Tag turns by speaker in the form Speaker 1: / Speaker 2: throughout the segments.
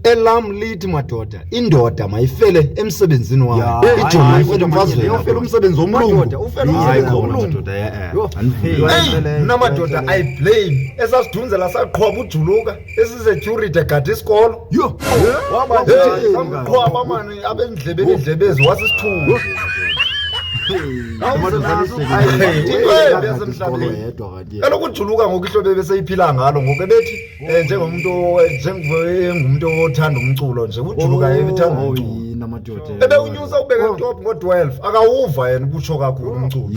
Speaker 1: Elam lithi madoda, indoda mayifele emsebenzini wayo.
Speaker 2: Ya,
Speaker 1: Ijoni
Speaker 2: hayi,
Speaker 1: mayifele
Speaker 2: kodwa
Speaker 1: emfazweni.
Speaker 2: madoda,
Speaker 1: Ufele umsebenzi womlungu.
Speaker 2: Madoda, ufele
Speaker 1: Hayi
Speaker 2: umsebenzi
Speaker 1: khona,
Speaker 2: womlungu.
Speaker 1: madoda, eh, eh.
Speaker 2: Yho.
Speaker 1: Andivumi.
Speaker 2: Hey,
Speaker 1: Hey, mna madoda, I blame esasidunzela saqhwaba ujuluka esisecurity egade isikolo.
Speaker 2: Yho.
Speaker 1: Waba
Speaker 2: Hey,
Speaker 1: nje samqhwaba mani abendlebeni indlebezi wasisithunzi. Into embi yasemhlabeni. Kaloku ujuluka ngoku ihlobo ebeseyiphila ngalo ngoku ebethi njengomntu njengomntu othanda umculo nje ujuluka ebethanda umculo. Ebewunyusa ubeke top ngo-12 akawuva yena ubutsho kakhulu umculo.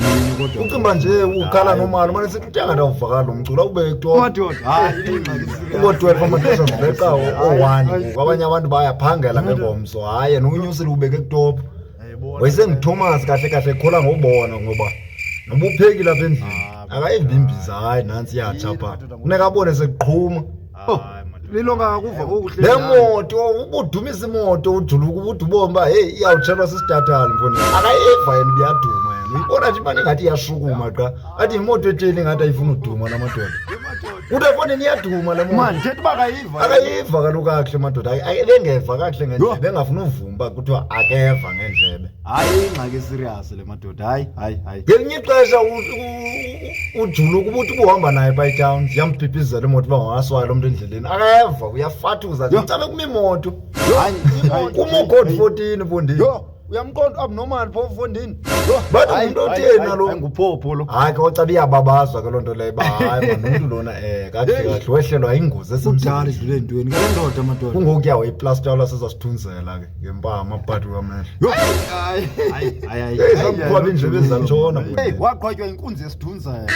Speaker 1: Ucimba nje ukhala nomali mane sithi uthenga ndawuvakala lo mculo awubeke top. Ungo-12 amaxesha zileqa o-1 ngoku abanye abantu bayaphangela ngengomso hayi yena unyusile ubeke kutop. WayesenguThomas kahle kahle ekhola ngobona ngoba noba uphekile apha endlini akayivi imbiza hayi nantsi iyatsha pha funeka abone sekuqhuma.
Speaker 2: Lilonga akuva kokuhle.
Speaker 1: Le moto ubudumisa imoto ujuluka ubude ubone uba heyi iyawutshelwa sisitatali mfondini akayiva yena ubuyaduma yena uyibona nje imane ingathi iyashukuma qha athi yimoto etheni ingathi ayifuna uduma namadoda kuthi efondini iyaduma le moto.
Speaker 2: Man, thetha uba akayiva.
Speaker 1: Akayiva kaloku kakuhle madoda ebengeva kakuhle ngendlebe engafuni uvuma uba kuthiwa akeva ngendlebe.
Speaker 2: Hayi ingxaki serious le madoda. Hayi, hayi, hayi.
Speaker 1: Ngelinye ixesha ujuluka ubuthi ubuhamba naye pha etown ziyambhibhizela imoto uba ngaswayo lo mntu endleleni akeva uyafathuza nje ucabe kuma imoto
Speaker 2: Hayi, hayi.
Speaker 1: kuma ucode 14 mfondini.
Speaker 2: Yho, uyamqonda abnormal phofu mfondini.
Speaker 1: Bathi
Speaker 2: Hayi,
Speaker 1: ngumntu
Speaker 2: hayi,
Speaker 1: otheni
Speaker 2: hayi,
Speaker 1: nalo?
Speaker 2: hayi, Nguphopho lo.
Speaker 1: Hayi ke ocaba iyababazwa ke loo nto leyo uba hayi mani umntu lona um kakuhle kakuhle wehlelwa yingozi
Speaker 2: Kudala
Speaker 1: esemsebenzini.
Speaker 2: idlule entweni ngale ndoda madoda.
Speaker 1: Kungokuya wayiplastala sezasithunzela ke ngempama phakathi kwamehlo.
Speaker 2: Yho. Hayi, hayi, hayi.
Speaker 1: Hey, samqhwaba iindlebe ezatshona.
Speaker 2: Hey, waqhwatywa inkunzi yesidunzela.